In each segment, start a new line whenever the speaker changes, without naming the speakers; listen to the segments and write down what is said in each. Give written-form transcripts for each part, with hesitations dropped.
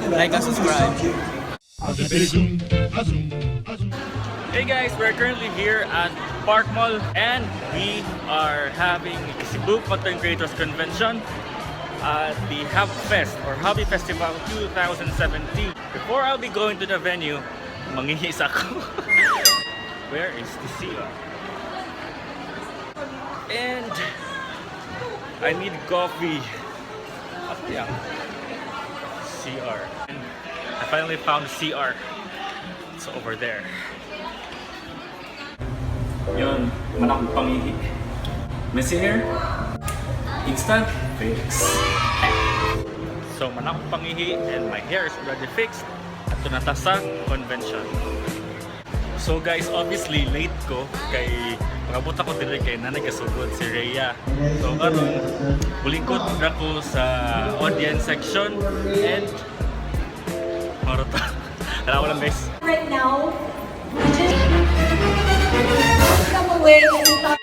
Like and subscribe.
Hey guys, we're currently here at Park Mall and we are having Cebu Content Creators Convention at the Hub Fest or Hobby Festival 2017. Before I'll be going to the venue, mangihis ako. Where is the CR? And I need coffee. Asa yang CR. And I finally found CR. It's over there. Yun, manok pangihi. Messy hair? Instant fix. So, manok pangihi and my hair is already fixed. At na ta sa convention. So guys, obviously late ko kay pag-abot ako diri kay naa nay gasugod si Rhea. So karon bulikot ra ko sa audience section and maro to. Tara lang, guys.
Right now, we just come away and talk.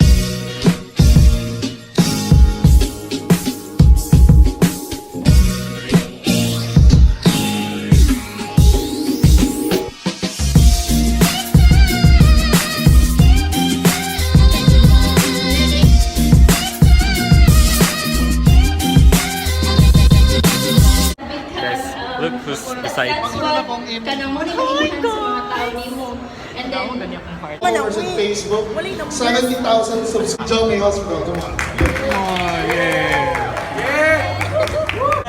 Guys, look who's beside me.
Kanang mo ni mainghan sa mga tao nimo. And then,
Followers on Facebook, 70,000 subscribers. Jomie Hospital, come on.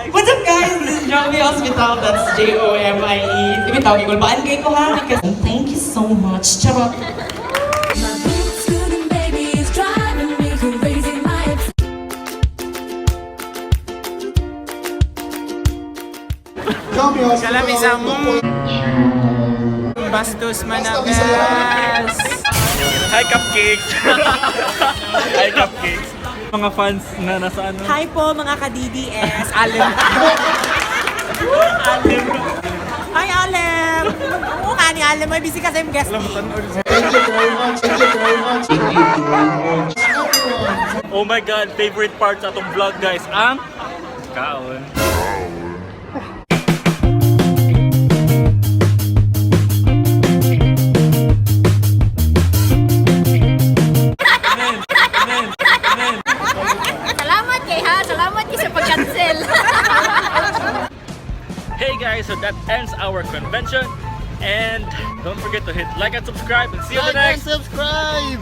What's up, guys? This is Jomie Hospital. That's Jomie. Ibig tawag ko baan kayo ko ha? Because thank you so much. Charot.
My boots scooting, baby, is driving me crazy. My
Jomie Hospital.
Kalami sa mo. Bastos managas.
Hi, cupcakes! Hi, cupcakes! Mga fans na nasa ano?
Hi po, mga ka-DDS. Alem. Alem. Hi, Alem. Oo nga ni Alem. May busy kasi yung guest.
Thank you very much. Thank you very much. Thank you very much. Everyone.
Oh my God, favorite part sa atong vlog, guys, ang kaon. Amen. Amen. Amen.
Salamat kay ha, salamat kay sa pag-cancel.
Hey guys, so that ends our convention. And don't forget to hit like and subscribe and see you in the
Like and
next
subscribe.